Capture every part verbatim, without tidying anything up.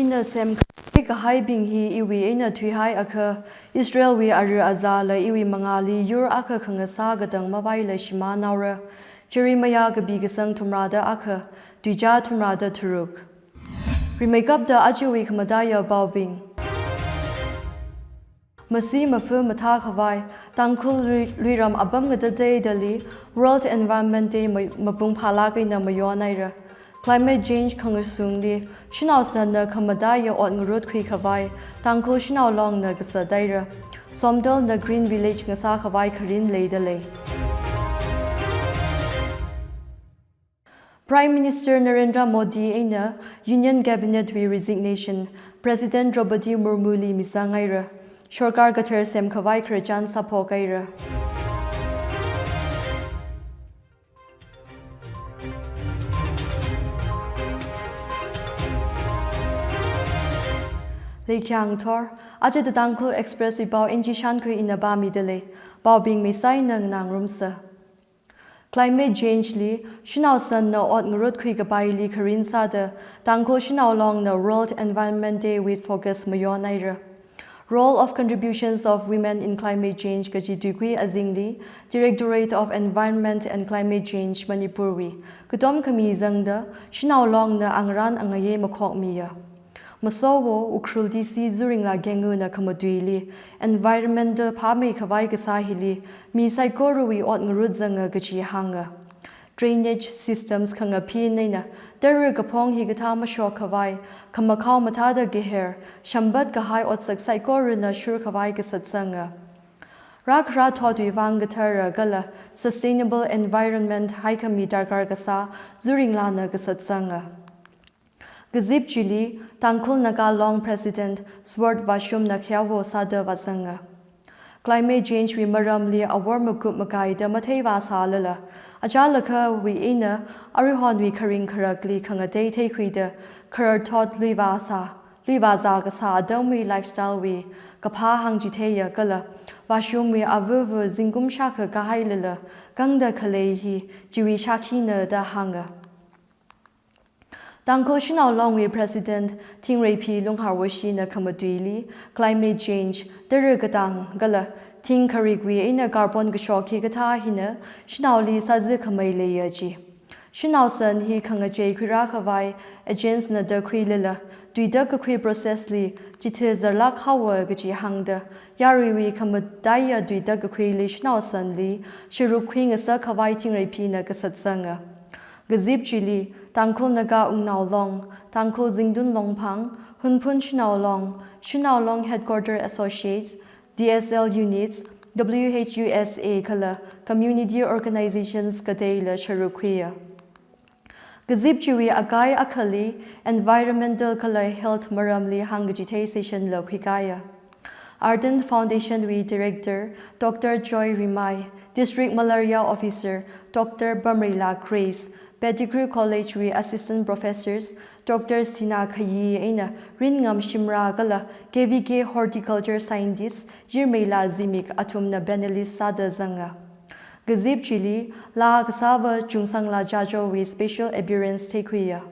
Ina semkahai bing hi iwui eina thuihaiakha, Israelwui ara azāla iwui mangāli yur akha khangasā katang mavaila shimānhaora. Jeremiah kapi kasang thumrāda akha, tuichā thumrāda tharuk. Rimeikapta ajawui khamataiya paobing. Masi mafa mathākhavai, Tangkhul lui-, luiram apam ngatateidali World Environment Day ma-, mapung phālāk eina mayonhaira. Climate change khangasungli, shanaosanna khamataiya ot ngarut khuikhavai, Tangkhul Shanao Longna kasathaira. Somdalna Green Village ngasākhavai kharin leidalei. Prime Minister Narendra Modi eina Union Cabinet wui resignation President Draupadi Murmuli mizanghaira. Sorkar kathar semkhavai khararchan sāphokhaira. Leikhyang thor, aja The Tangkhul Express wui pao N G Shankhui ina pāmidalei. Paobing mei sai nganāngarumsa. Climate change li, shanaosanna ot ngarut khuikapaili kharin sāda, Tangkhul Shanao Longna World Environment Day with focus mayonhaira. Role of contributions of women in climate change kaji tuikui azingli, Directorate of Environment and Climate Change Manipur wui katom khami zangda, Shanao Longna angarān angayei makhokmiya. Masowo Ukhrul D C Zuringla Kenguna khamatuili, environmental phāmeikhavai kasā hili, mi saikorawui ot ngarut zanga kaji hānga. Drainage systems khangaphin eina, tara kaphong hikathā mashokkhavai, khamakhao mathāda kaher, shampat kahai otsak saikorana shurkhavai kasatsanga. Rākhara thotwui vang kathara kala sustainable environment haikhami darkar kasā, Zuringlana kasatsanga. Kazip chili, Tangkhul Naga Long President Sword Vashum Nakheawo sāda vāzanga. Climate change wui maramli awor makup makaida mathei vāsālala, achālakhawui eina aruihonwui kharing kharakli khangatei theikhuida, khararthot lui vāsā, lui vāzā kasā atamwui lifestyle wui kaphā hāngchitheiya kala, Vashumwui avava zingkum shākha kahailala, kangda khalei hi chiwui shakhina da hānga. Tangkhul Shanao Longwui President Thingreiphi Lungharwashina khamatuili, climate change, tara katang kala, thing kharikwui eina carbon kashok hikathā hina, shanaoli sāzakhamei leiya ji. Shanaosan hi khangachei khuirākhavai agents na da khuilala, tuitak kakhui process li chithei zārlāk haowa kaji hāngda, yaruiwui khamataiya tuitak kakhuili shanaosanli sharuk khuingasakkhavai Thingreiphina kasatsanga. Kazip chili, Tangkhul Naga Wungnao Long, Tangkhul Zingtun Longphang, Hunphun Shanao Long, Shanao Long Headquarter Associates, D S L units, W H U S A kala community organizations kateila sharuk khuiya. Kazip chiwui akai akhali environmental kala health maramli hāngkachithei session la khuikaiya. Ardent Foundation wui Director Doctor Joy Rimai, District Malaria Officer Doctor Pamreila Grace, Pettigrew College wui Assistant Professors Doctor Sina Khayi eina Ringam Shimrah kala K V K Horticulture Scientist Yirmeila Zimik athumna panelist sāda zanga. Kazip chili, laa kasāva Chungsangla Jajowui special appearance theikhuiya.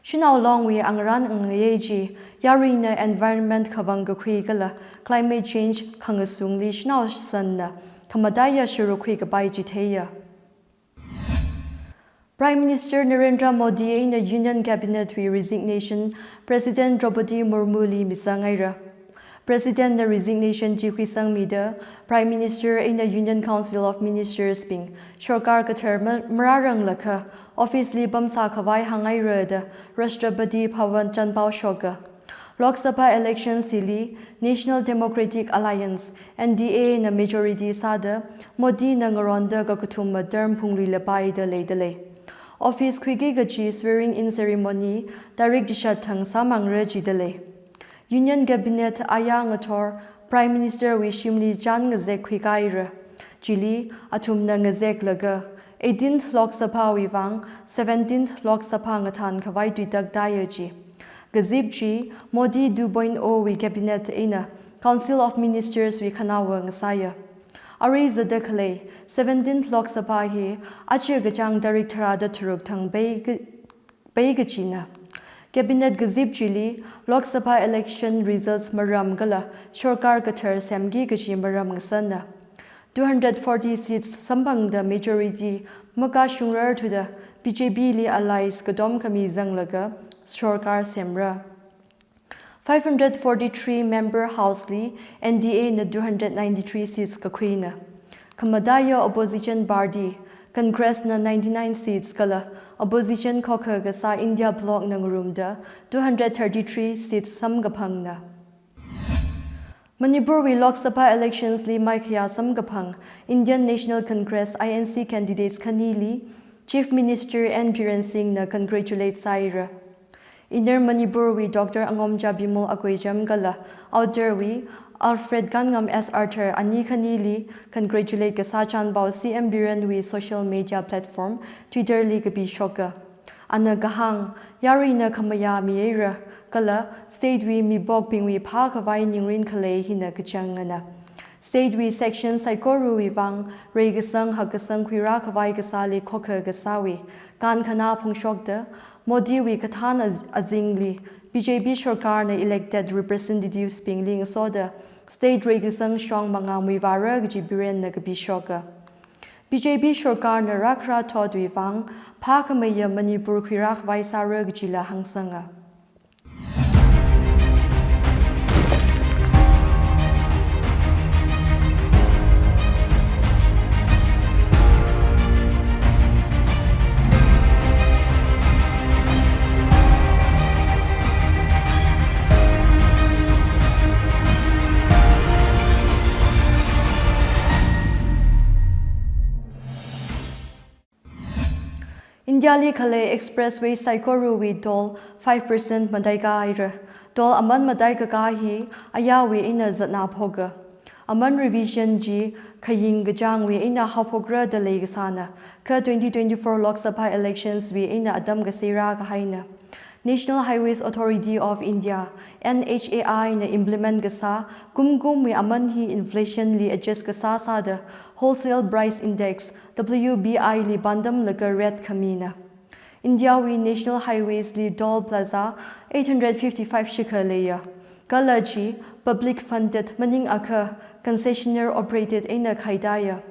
Shanao Longwui angarān angayei chi, yaruina environment khavang kakhui kala climate change khangasungli shanaosanna khamataiya sharuk khuikapai chitheiya. Prime Minister Narendra Modi eina Union Cabinet wui resignation President Draupadi Murmuli mizanghaira. President na resignation chi khuisangmida, Prime Minister eina Union Council of Ministers bing, sorkar kathar ma-, marāranglakha, office li pamsākhavai hānghaira da Rashtrapati Bhavan chanpao shoka. Lok Sabha elections hili National Democratic Alliance, N D A na majority sāda, Modi na ngaronda kakathuma term phungluilapaida leidalei. Office khuiki kaji swearing in ceremony tarik chishat thang sāmangra jidalei. Union Cabinet aya ngathor Prime Minister wui shimli chān ngazek khuikaira. Chili athumna ngazeklaga eighteenth Lok Sabha wui vang seventeenth Lok Sabha ngathānkhavai tuitak taiya ji. Kazip chi Modi two point o wui Cabinet eina Council of Ministers wui khanaowa ngasāya. Arui zatda khalei seventeenth Lok Sabha hi aja kachāng tarik tharāda tharuk thang pei ka-, pei kachina. Cabinet kazip chili Lok Sabha election results maram kala sorkar kathar semki kaji maram ngasāna. Two hundred forty seats samphangda majority makashungrar thuda B J P li allies katom khami zanglaga sorkar semra. Five hundred forty-three member house li N D A na two hundred ninety-three seats kakhuina. Khamataiya opposition party, Congress na ninety-nine seats kala opposition khokha kasā India Bloc na ngarumda two hundred thirty-three seats samkaphangna. Manipur wui Lok Sabha elections li maikhayā samkaphang Indian National Congress, I N C, candidates khanili Chief Minister N Biren Singh na congratulate sāhaira. Inner Manipur wui Doctor Angomcha Bimol Akoijam kala Outer wui Alfred Kanngam S Arthur ani khanili congratulate kasā chānpao C M Biren wui social media platform Twitter li kapishoka. Ana kahāng, yaruina khamayā mihaira, kala state wui mipokbingwui phākhavai ningrin khalei hina kachangana. State wui section saikorawui vang reikasang hakkasang khuirākhavai kasāli khokha kasāwui kankhanā phongshokda, Modi wui kathān az-, azingli B J P sorkarna elected representatives bingli ngasoda state reikasang shong mangā muivāra kaji Biren na kapishoka. B J P sorkarna rākhara thotwui vang phākhameiya Manipur khuirākhavai sāra kajila hāngsanga. India li khalei expressway saikorawui toll five percent mataikāhaira. Toll aman mataikakā hi ayāwui eina zatnā phoka. Aman revision chi khaying kachāngwui eina haophokra da leikasāna, kha twenty twenty-four Lok Sabha elections wui eina atam kaseirā kahaina. National Highways Authority of India, N H A I na implement kasā kumkumwui aman hi inflation li adjust kasā sāda Wholesale Price Index, W P I li pāntamlaga rate khamina. India wui National Highways li toll plaza eight hundred fifty-five shikha leiya. Kala chi public funded maningakha concessionaire operated eina khaitaiya.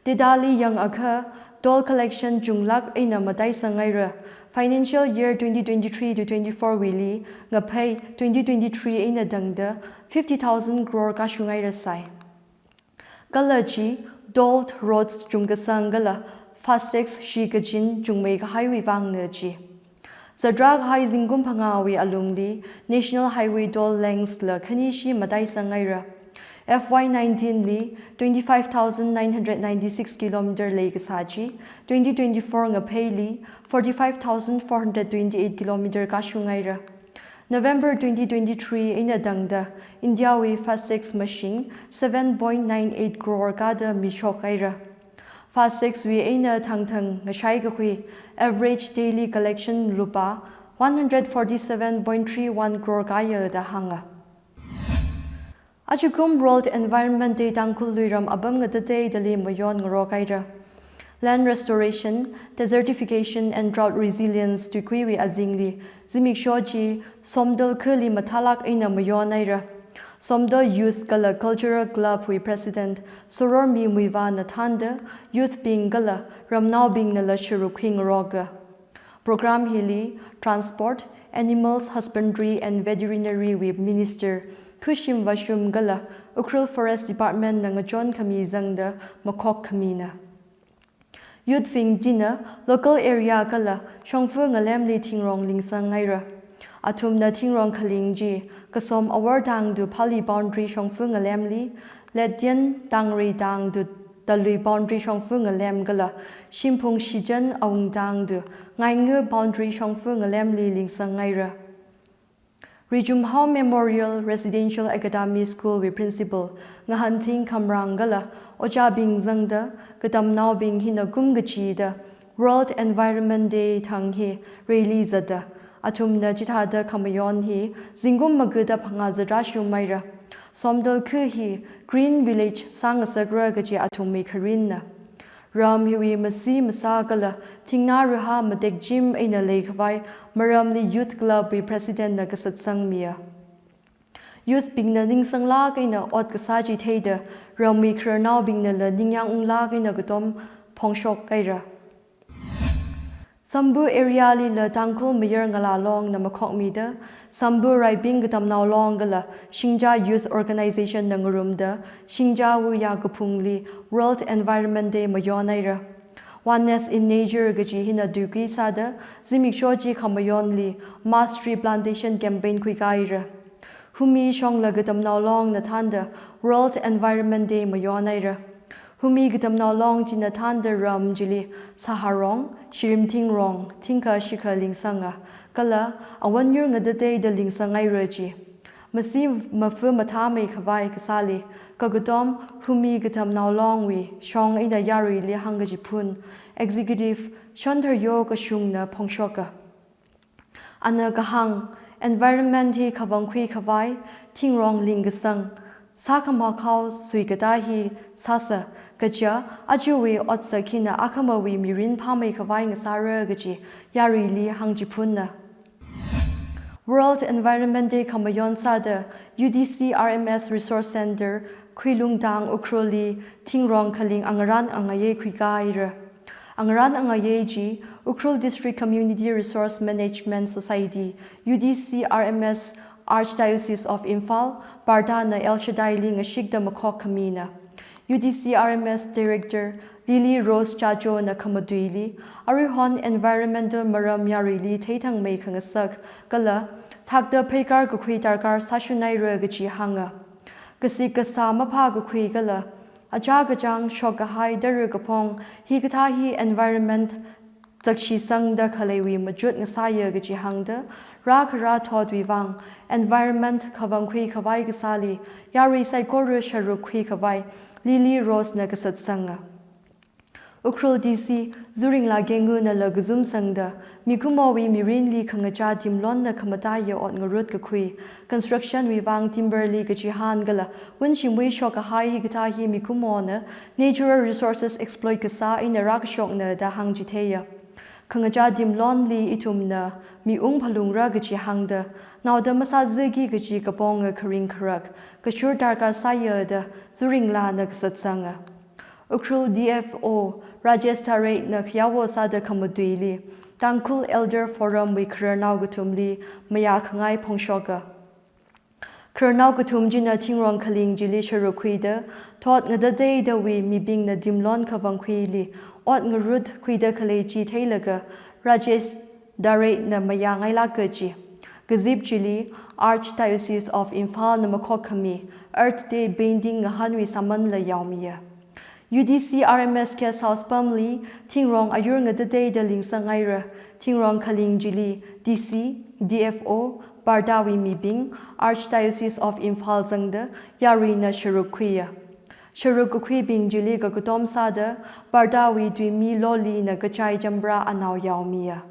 Data li yangakha toll collection chunglāk eina mataisanghaira. Financial year twenty twenty-three to twenty-four wuili ngaphei twenty twenty-three eina tangda fifty thousand crore kashunghaira sai. Kala chi tolled roads chungkasang kala FASTags shikachin chungmeikahaiwui vangna chi. Zatrā kahai zingkum phangāwui alungli National Highway toll lengths la khanishi mataisanghaira. F Y nineteen li twenty-five thousand nine hundred ninety-six kilometer leikasā chi, twenty twenty-four ngapheili forty-five thousand four hundred twenty-eight kilometer kashunghaira. November twenty twenty-three eina tangda India wui FASTags mashing seven point nine eight crore kāda mishokhaira. FASTags wui eina thangthang ngashai kakhui average daily collection lupā one hundred forty-seven point three one crore kāya da hānga. Ajakum World Environment Day Tangkhul luiram apam ngatateidali mayon ngarokhaira. Land restoration, desertification and drought resilience tuikhuiwui azingli zimiksho chi Somdal khali mathālāk eina mayonhaira. Somdal Youth kala Cultural Club wui President Sorormi Muivahna thānda youth bing kala ramnaobingnala sharuk khuingaroka. Program hili Transport, Animals Husbandry and Veterinary wui Minister Khushim Vashum kala Ukhrul Forest Department na ngachon khami zangda makhok khamina. Youth bing china local area kala shongfa ngalemli thingrong lingsanghaira. Athumna thingrong khaling chi Kasom Awor tangda Phali boundary shongfa ngalemli, Letdian Tangri tangda Talui boundary shongfa ngalem kala Shimphung Shijan Awung tangda Ngainga boundary shongfa ngalemli lingsanghaira. Rijumhao Memorial Residential Academy School wui Principal Ngahanthing Khamrang kala ojābing zangda katamnaobing hina kum kachida World Environment Day thang hi rally zatda, athumna chithāda khamayon hi zingkum magada phangā zatrā shumhaira. Somdal kha hi Green Village sāngasakra kaji athumwui kharinna. Ram hiwui masi masā kala thingnā raha matek jim eina leikhavai maramli Youth Club wui President na kasatsangmiya. Youth bingna ningsanglāk eina ot kasā chi theida ramwui khararnaobingnala ningyāng unglāk eina katom phongshok haira. Sambu area lila Tangkhul mayar ngalā longna makhokmida, Sambu Raibing Katamnao Long kala Shingja Youth Organization na ngarumda, Shingjawui yā kaphungli World Environment Day mayon haira. Oneness in Nature kaji hina tuikui sāda, zimiksho chi khamayonli mass tree plantation campaign khuikā haira. Humi Shongla Katamnao Longna thānda World Environment Day mayon haira. Humi Katamnao Long china thānda ram chili sāharong, shirim thingrong, thingkha shikha lingsanga, kala awanyur ngatateida lingsang haira ji. Masi mafa mathāmeikhavai kasāli, kakatom Humi Katamnao Longwui shong eina yaruili hāngkachiphun, Executive Shontharyo Kashungna phongshoka. Ana kahāng, environment hi khavangkhui khavai, thingrong lingkasang, sākhamakhao suikatā hi sāsa, kaja, ajawui otsak hina akhamawui mirin phāmeikhavai ngasāra kaji, yaruili hāngchiphunna. World Environment Day khamayon sāda U D C R M S Resource Center, Khuilungtang Ukhrulli thingrong khaling angarān angayei khuikā haira. Angarān angayei chi Ukhrul District Community Resource Management Society, U D C R M S, Archdiocese of Imphal, BARDA na El Shaddai li ngashikda makhok khamina. U D C R M S Director Lily Rose Chachona khamatuili, aruihon environmental maram yaruili theithangmei khangasak, kala thakta pheikar kakhui darkar sāshun haira kaji hānga. Kasik kasā maphā kakhui kala achā kachāng shokkahai tara kaphong, hikathā hi environment zakshisangda khaleiwui machut ngasāya kaji hāngda, rākhara thotwui vang environment khavangkhui khavai kasāli yarui saikora sharuk khui khavai Lily Rose na kasatsanga. Ukhrul D C Zuringla Kengunala kazum sangda, mikumowui mirinli khangachā timlonna khamataiya ot ngarut kakhui, construction wui vang timber li kachihān kala wunshimwui shokkahai hikathā hi mikumona natural resources exploit kasā eina rākashokna da hāngchitheiya. Khangachā timlonli ithumna mi ung phalungra kaji hāngda, naoda masāziki kaji kaponga kharing kharak, kashur darkar sāya da Zuringlana kasatsanga. Ukhrul D F O Rajesh Tare na khayawo sāda khamatuili, Tangkhul Elder Forum wui khararnao kathumli mayā khangai phongshoka. Khararnao kathum china thingrong khaling chili sharuk khuida, thot ngatateidawui mibingna timlon khavangkhuili ot ngarut khuida khalei chi theilaga, Rajesh Tare na mayā ngailāka ji. Kazip chili Archdiocese of Imphal na makhok khami Earth Day painting ngahānwui sāmanla yaomiya. U D C R M S Guest House pamli thingrong ayur ngatateida lingsang haira. Thingrong khaling chili D C, D F O, BARDA wui mibing, Archdiocese of Imphal zangda yaruina sharuk khuiya. Sharuk kakhuibing chili kakatom sāda BARDA wui tuimi Lolina kachai Champra anao yaomiya.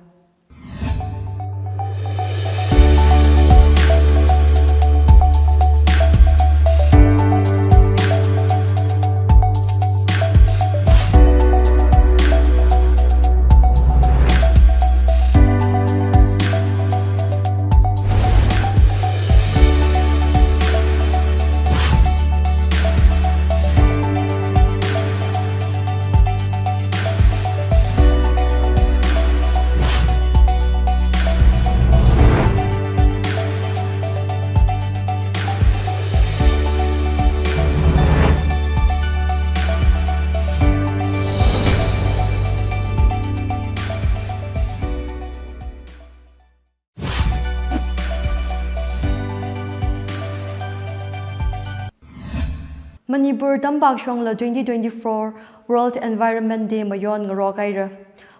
Manipur tampak shongla twenty twenty-four World Environment Day mayon ngarok haira.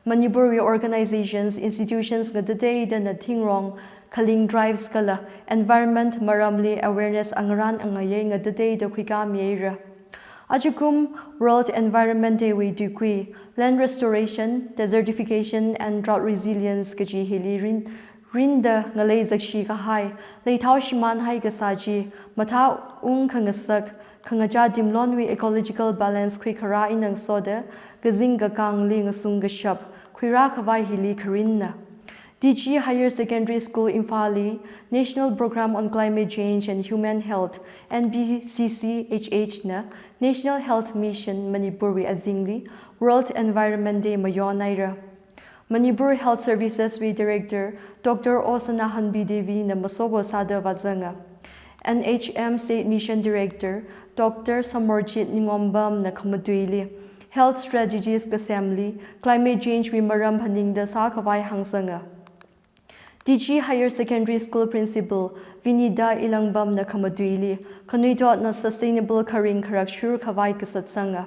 Manipur wui organizations, institutions ngatateidana thingrong khaling drives kala environment maramli awareness angarān angayei ngatateida khuikāmi haira. Ajakum World Environment Day wui tuikui, land restoration, desertification and drought resilience kaji hili rin, rinda ngalei zakshi kahai, leithao shimānhai kasā chi mathā ung khangasak, khangachā timlonwui ecological balance khuikharā eina ngasoda kazing kakāngli ngasung kashap khuirā khavai hili kharinna. D G Higher Secondary School Imphalli National Programme on Climate Change and Human Health, N P C C H H na National Health Mission Manipurwui azingli World Environment Day mayonhaira. Manipur Health Services wui Director Doctor O Sanahanbi Devi na masoko sāda vāzanga. N H M State Mission Director Doctor Samarjit Ningompam na khamatuili health strategies kasemli climate change wui maram phaningda sākhavai hāngsanga. D G Higher Secondary School Principal Vinita Elangbam na khamatuili khanuithotna sustainable kharing kharak shur khavai kasatsanga.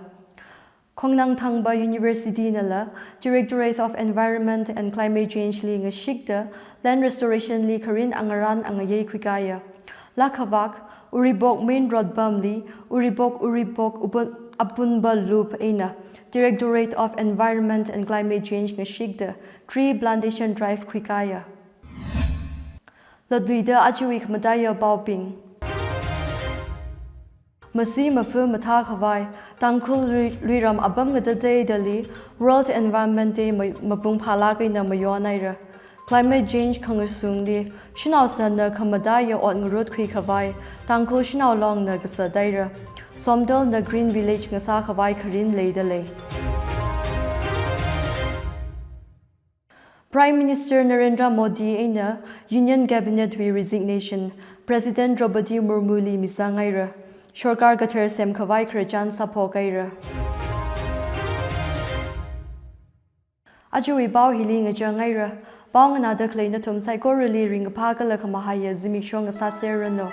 Khongnang Thangba University nala Directorate of Environment and Climate Change li ngashikta land restoration li kharin angarān angayei khuikaya. Lakhavak, Uripok Main Road pamli Uripok Uripok Upun-, Apunba Loop eina Directorate of Environment and Climate Change ngashikta tree plantation drive khuikaya. Latluida ajawui khamataiya paobing. Masi mafu mathā khavai, Tangkhul lui-, luiram apam ngatateidali World Environment Day ma-, mapung phālāk eina mayonhaira. Climate change khangasungli shanao sanna khamataiya ot ngarut khui khavai Tangkhul Shanao Longna kasataira. Somdalna Green Village ngasā khavai kharin leidalei. Prime Minister Narendra Modi eina Union Cabinet wui resignation President Draupadi Murmu li mizangaira. Sorkar kathar semkhavai khararchan sāphokhaira. Ajawui pao hili ngachāngaira. Pao nganāda khalei nathum saikorali ringkaphā kala khamahaiya zimiksho ngasāserranu.